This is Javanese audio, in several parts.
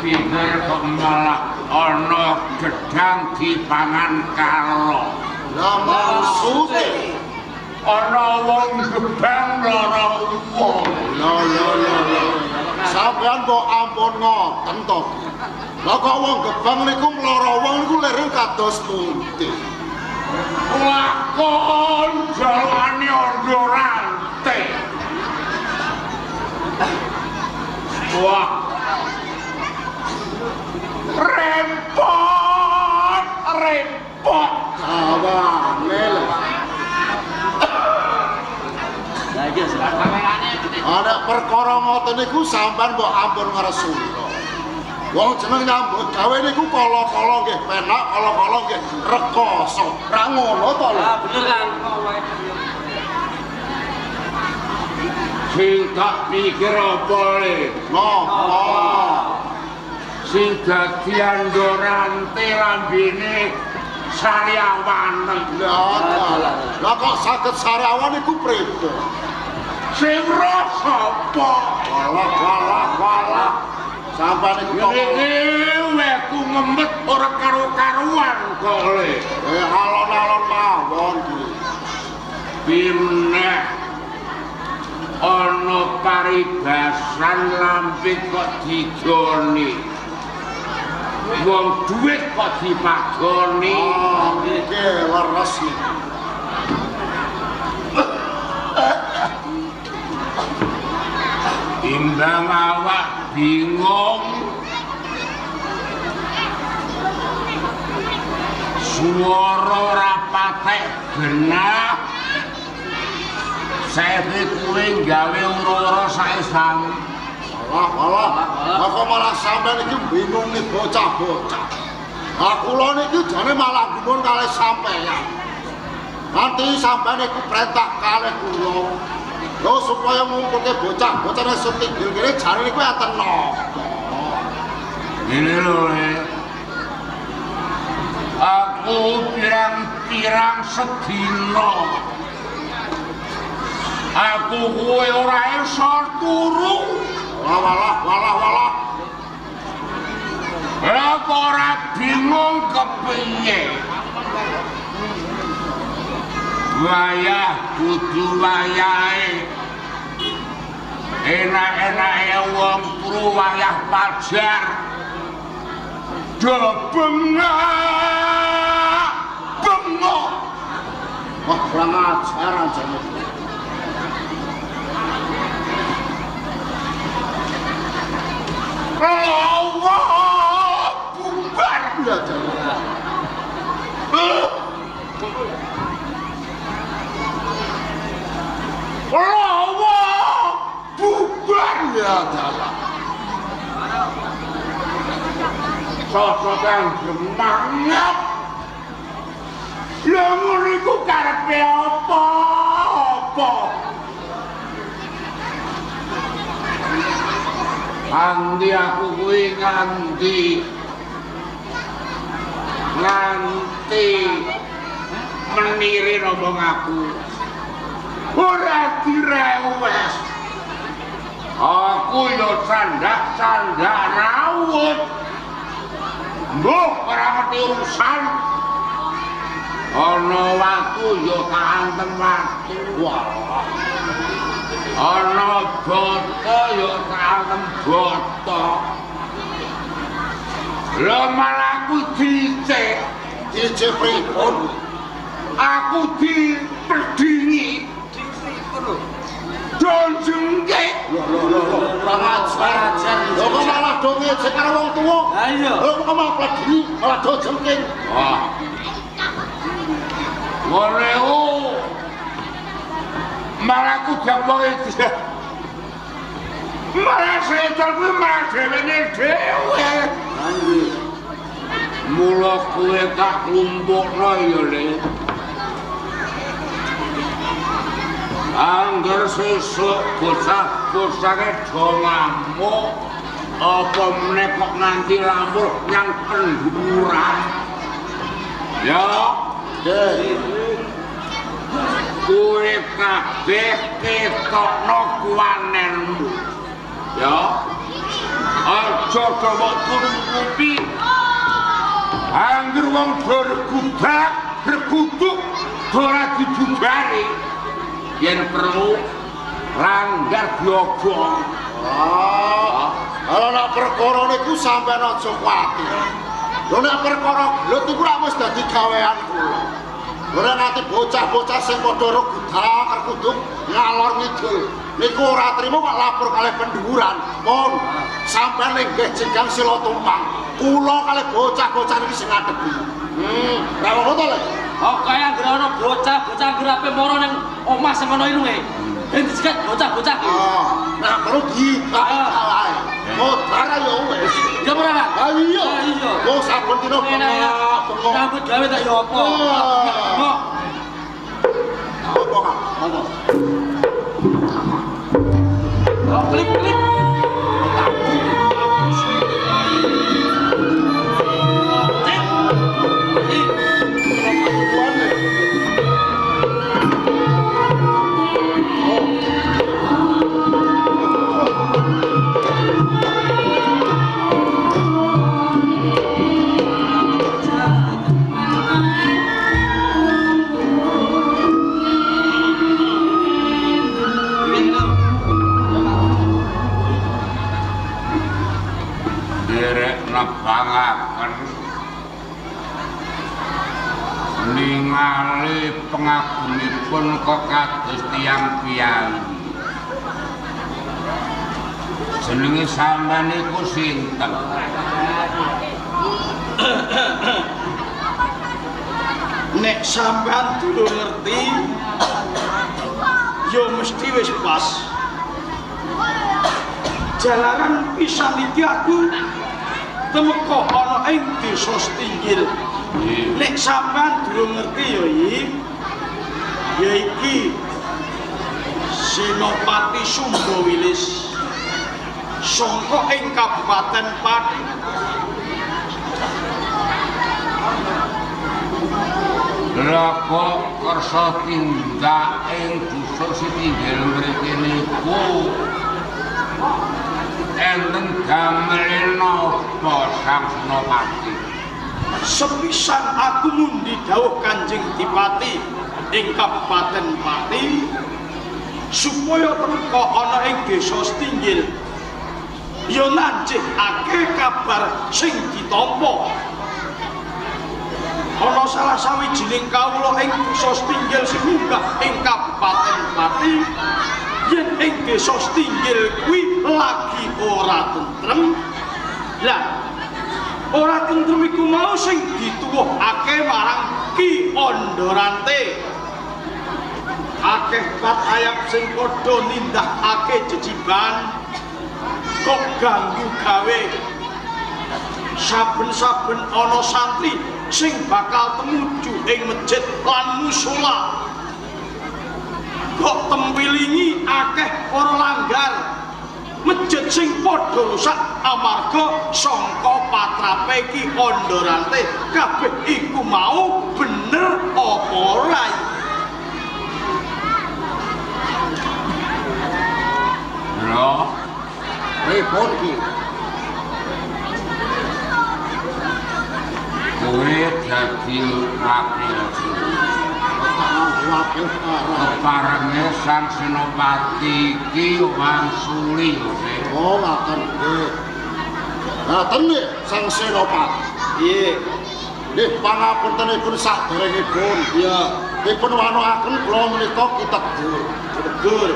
pikir kok malah ana gedang dipangan kalo. Lah maksude Ana wong gebang lara wong. Lho lho lho lho. Sampeyan kok ampun ngoten to. Lah kok wong gebang niku mlara wong niku lere kados pundi? Lakon jalane ondo rante. Wah. Repot, repot. Kawane lho. Lah iki Ana perkara ngoten niku sampean mbok ampun ngresula. Wong jeneng nyambut gawe niku kala-kala nggih penak, kala-kala nggih rekoso. Ra ngono to lho. Ah bener Kang. Sing tak pikir apa le? Napa? Sing dadi andorante lambene sariawanen. Lah, lah kok saged sariawan niku pripun? Sing roh sapa? Walah walah walah. Sampeyan niku kok Ngene wekku ngemet ora karo-karuan kok le. Alon-alon mawon iki. Pimeneh ana paribasan lampit kok dijoni. Wong duit kok dipadoni. Oh, nggih leres niku. Timbang awak bingung. Suara ora patek genah. Saiki kuwi gawe ura-ura saesan. Walah walah. Lah kok malah sampeyan iki bingungi bocah-bocah. Lah kula niki jane malah gumun kalih sampeyan. Nanti sampeyan iku perintah kalih kula. Lho supaya ngumpulke bocah-bocah nek setinggil kene jane niku enten napa? Ngene lho, Le. Aku pirang-pirang sedina. Aku kuwi ora iso turu. Walah walah walah walah. Lah kok ora bingung kepiye? Wayah kudu wayahe. Enak-enake wong turu wayah pajar. Do bengak bengok. Wah kurang ajar anjane. Lawa bubar. Ya jane. Lawa bubar. Ya dalah. Sosok kang gemangap. Lha ngono iku karepe apa? Apa? Andi aku kuwi nganti nganti meniri ngomong aku. Ora direwes. Aku yo candak-candak rawut. Mbah ora ngerti urusan. Ana watu yo tak antem watu. Walah. Ana bata yo tak antem bata. Lha malah aku dicek. Dicek pripun? Aku dipedingi. Don jengke. Lho lho lho kurang ajar. Lho kok malah do ngejek karo wong tuwa? Lah iya. Lho kok malah pledingi, malah do jengking. Wah. Ngene ku. Malah aku gampang iki. Malah setan kuwi malah dhewene dhewe. Lah nggih. Mula kowe tak klumpukno ya, Le. Angger sesuk bocah-bocahe do ngamuk, apa meneh kok nganti lampur nyang kendhuran. Ya, Nggih. kowe kabeh ketokno kuwanenmu. Ya. Aja do turuti. Angger wong do regudak, reguduk ora dibubari. Yen perlu langgar diobong. Ah, kalau nek perkara niku sampean aja kuwatir. Lho nek perkara gelut iku rak wis dadi gawean kula. Ora nganti bocah-bocah sing padha regudak, rekuduk ngalor ngidul. Niku ora trimo kok lapor kalih pendhuwuran. Pun sampean lenggih jegang sila tumpang. Kula kalih bocah-bocah niki sing ngadepi. Ra ngono to, Le? Oh, kaya anggere ana bocah-bocah anggere ape mara nang omah sing ana irunge. Ben dicegat bocah-bocah iki. Ah, nek perlu dibak wae. Modar ya wis. Ya ora, Kang? Ha iya. Ah, iya. Wong saben dina bengok-bengok. Rambut gawe tak ya apa? Bengok. Apa, Kang? Apa? Oh, klip-klip. Derek nebangaken ningali pengagumipun kok kados tiyang piyayi. Jenenge sampean niku sinten? Nek sampean durung ngerti ya mesti wis pas. Jalaran pisan iki aku temeka ana ing desa Stinggil. Nek sampean durung ngerti ya iki, ya iki Senopati Sumbawilis sangka ing Kabupaten Pati. Lha kok kersa tindak ing dusun Sitinggil mriki niku enten damel napa Sang Senopati? Sepisan aku mundi dawuh Kanjeng Dipati ing Kabupaten Pati supaya temeka ana ing desa Stinggil ya nancihake kabar sing ditampa. Ana salah sawijining kawula ing desa Stinggil sing munggah ing Kabupaten Pati yen ing desa Stinggil kuwi lagi ora tentrem. Lah ora tentrem iku mau sing dituwuhake marang Ki Ondorante. Akeh bat ayam sing padha nindakake jejiban kok ganggu gawe. Saben-saben ana santri sing bakal tumuju ing masjid lan musala kok tempilingi akeh para langgar masjid sing padha rusak amarga sangka patrape Ki Ondorante. Kabeh iku mau bener apa ora? Lho, Pripun iki? Kowe dadi wakil Wakil keparenge Sang Senopati iki wangsuli. Oh, ngaten nggih. Ngaten nggih Sang Senopati. Piye? Nggih pangapuntenipun saderengipun. Iya, Dipun wanoaken kula menika kitegur. tegur.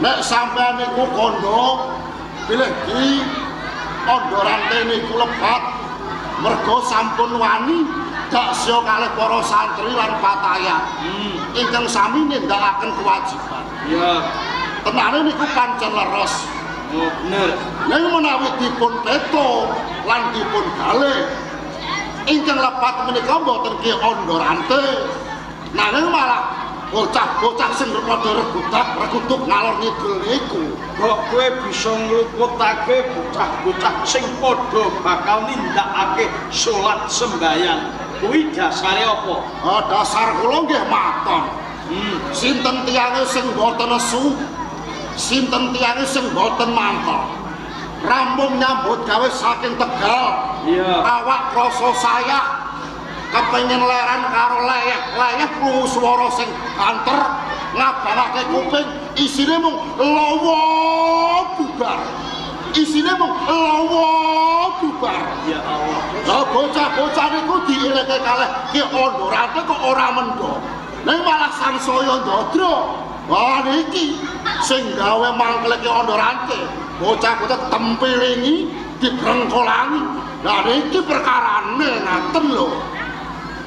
Nek sampean niku kandha pilih Ki Ondorante niku lepat merga sampun wani daksya kalih para santri lan patayat ingkang sami nindakaken kewajiban. Iya. Tenane niku pancen leres. Oh, bener. Ning menawi dipun peto lan dipun galih ingkang lepat menika mboten Ki Ondorante, nanging malah bocah-bocah sing padha regudak reguduk ngalor ngidul niku. Kok kowe bisa ngluputake bocah-bocah sing padha bakal nindakake salat sembayang? Kuwi dasare apa? Ah, dasar kula nggih maton. Sinten tiyange sing mboten nesu? Sinten tiyange sing mboten mantep? Rampung nyambut gawe saking Tegal. Iya. Awak krasa sayah kepengin leren karo leyeh-leyeh krungu swara sing banter ngabangake kuping isine mung lawa bubar. Isine mung lawa bubar. Ya Allah. Lah bocah-bocah niku diileke kalih Ki Ondorante kok ora mendho. Ning malah sangsaya ndadra. Wah niki sing gawe mangkle Ki Ondorante. Bocah-bocah tempilingi dibrengkolangi. Lah niki perkarane ngaten lho.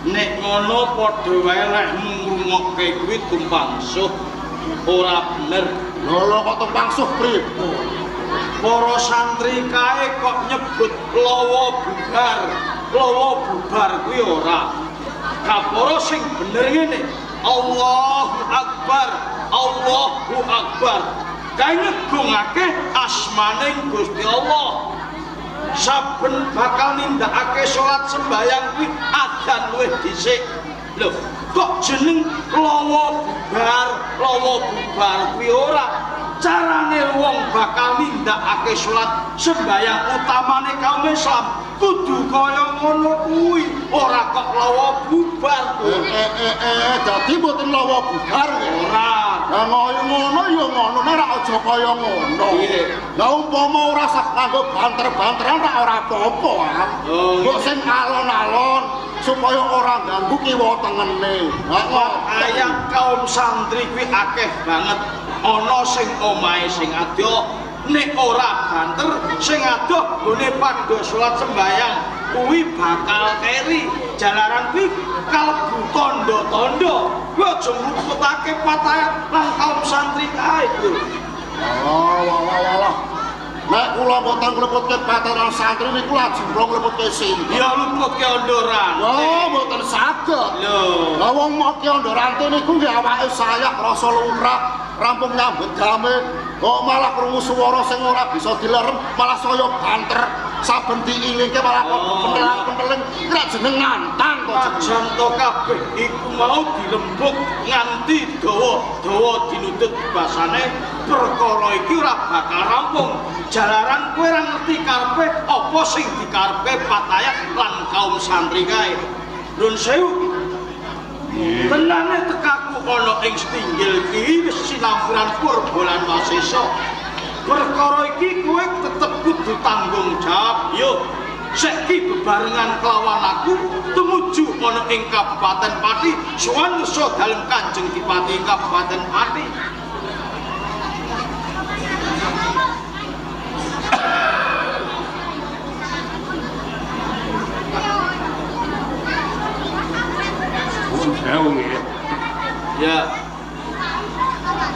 Nek ngono padha wae lek ngrungokke kuwi tumpang suh ora bener. Lho lho kok tumpang suh pripun? Para santri kae kok nyebut lawa bubar. Lawa bubar kuwi ora. Kapara sing bener ngene. Allahu Akbar, Allahu Akbar. Kae ngegungake asmaning Gusti Allah. Saben bakal nindakake salat sembayang kuwi adzan luwih dhisik. Lho, kok jeneng lawa bubar kuwi ora? Carane wong bakal nindakake salat sembayang utamane kaum Islam kudu kaya ngono kuwi, ora kok lawa bubar kuwi. Dadi mboten lawa bubar nggih. Ora. Lah ngono ya ngono, nek ora aja kaya ngono. Lah umpama ora sah nganggo banter-banteran ora ora apa-apa. Mbok sing alon-alon supaya ora ganggu kiwa tengene. Ayat kaum santri kuwi akeh banget. Ana sing omahe sing adoh, nek ora banter sing adoh nggone padha salat sembayang kuwi bakal keri. Jalaran kuwi kalebu tandha-tandha. Kuwi aja ngluputake patayat lan kaum santri kae lho. Oh, walah. Nek kula mboten ngluputke patayat santri niku lajeng kula ngluputke sinten? Ya luputke Ondorante. Oh, mboten saged. Lho. Lah wong moke Ondorante niku nggih awake sayah rasa lumrah, rampung nyambut gawe, kok malah krungu swara sing ora bisa dilerem, malah saya banter. Saben diilingke malah kok pentelang-penteling, ora jeneng nantang kok jeneng. Najan to kabeh iku mau dilembug nganti dawa-dawa dinutut basane, perkara iki ora bakal rampung. Jalaran kowe ora ngerti karepe apa sing dikarepe patayat lan kaum santri kae. Nuwun sewu. Tenane tekaku ana ing Stinggil iki wis sinampuran purba lan wasesa. Perkara iki kowe tetep kudu tanggung jawab. Yo, saiki bebarengan kelawan aku tumuju ana ing Kabupaten Pati, sowan ngersa dalem Kanjeng Dipati Kabupaten Pati. Nuwun sewu nggih. Ya.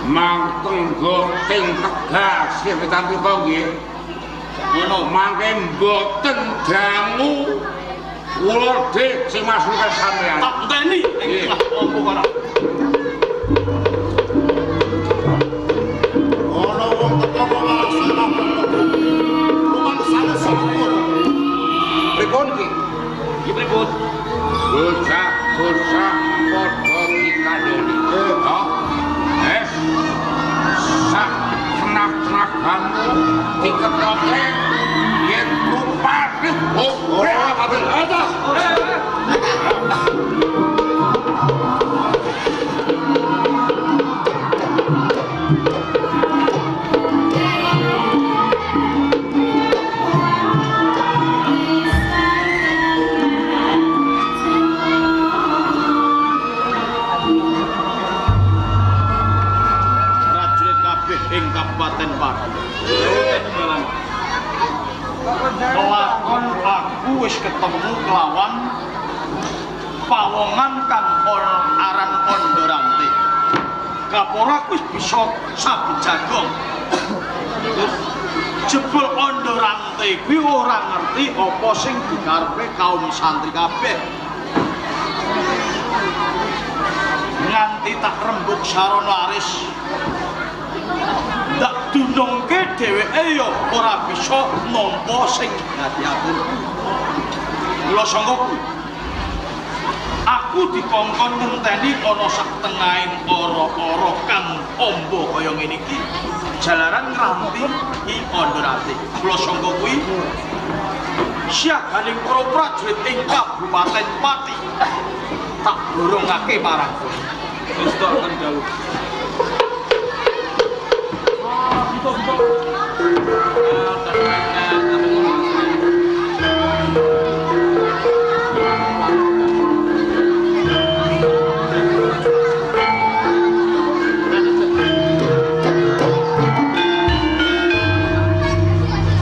Mangtenggo teng Tegal sewetan mriku nggih. Ngono. Mangke mboten dangu kula dik sing masukan sampean. Tak enteni ing tengah opo kono. Ana wong teko kok malah salah. Rumangsane sapa? Pripun iki? Iki pripun? Bocah-bocah padha dikandhani. Ha? Es. Sak tenag-tenagamu diketoke yen rupane ora kabeh. Prajurit kabeh ing Kabupaten Pati. Kelakon aku wis ketemu kelawan pawongan kang aran Ondorante. Kapora aku wis bisa sabet jagong. Jebul Ondorante kuwi ora ngerti apa sing dikarepe kaum santri kabeh. Nganti tak rembug sarana aris. Tak dunungke dheweke ya ora bisa nampa sing dadi atur. Mula sangka kuwi Aku dikongkon ngenteni ana sak tengahing ora-ora kang amba kaya ngene iki. Jalaran ngranti Ki Andharati. Kula sangka kuwi siaganing para prajurit ing Kabupaten Pati tak borongake marang kowe. Wis tok kan dawuh. Ah, buka.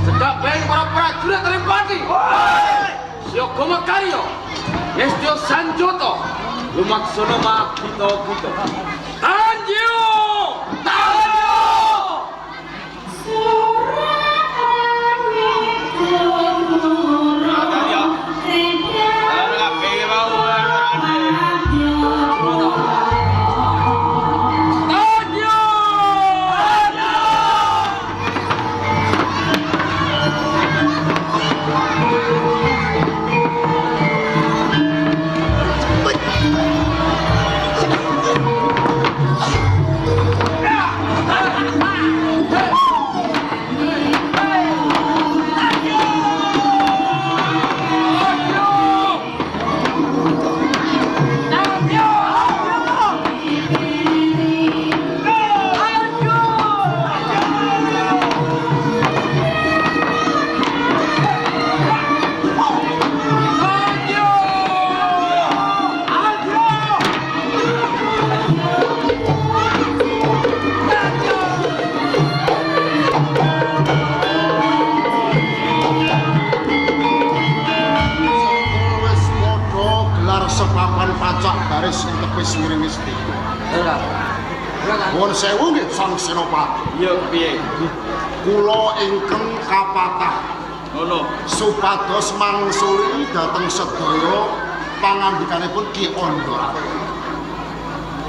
Cedhak bae para prajurit ring Pati. Siaga makarya. Nestya sanjata. Lumaksana magita-gita. Tanyo! Tanyo! Tanyo! Wis padha gelar sepapan pacak baris ing tepis wiring istika. Nuwun sewu nggih Sang Senopati. Iya piye? Kula ingkang kapatah Ngono. supados mangsuli dhateng sedaya pangandikanipun Ki Andharati.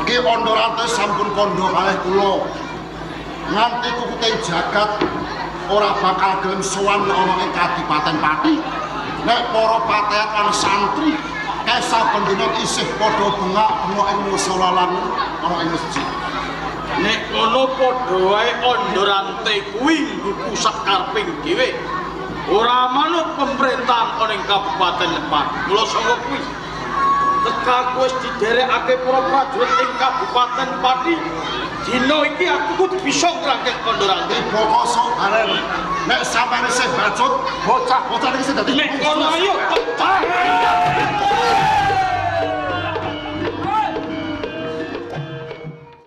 Ki Andharati sampun kandha kalih kula. Nganti kukute jagat ora bakal gelem sowan ana ing Kadipaten Pati. Nek para patayat lan santri kae saben dina isih padha bengak-bengok ing musala lan ana ing masjid. Nek ngono padha wae Andharante kuwi ngguku sak kareping dhewe. Ora manut pemerintahan ana ing Kabupaten Pati. Mula sanga kuwi teka wis diderekake para prajurit ing Kabupaten Pati. Dina iki aku kudu bisa ngrangkek Andharante. Tiba kosong bareng. Nek sampeyan isih bacut, bocah-bocah iki sing dadi Nek ngono ayo.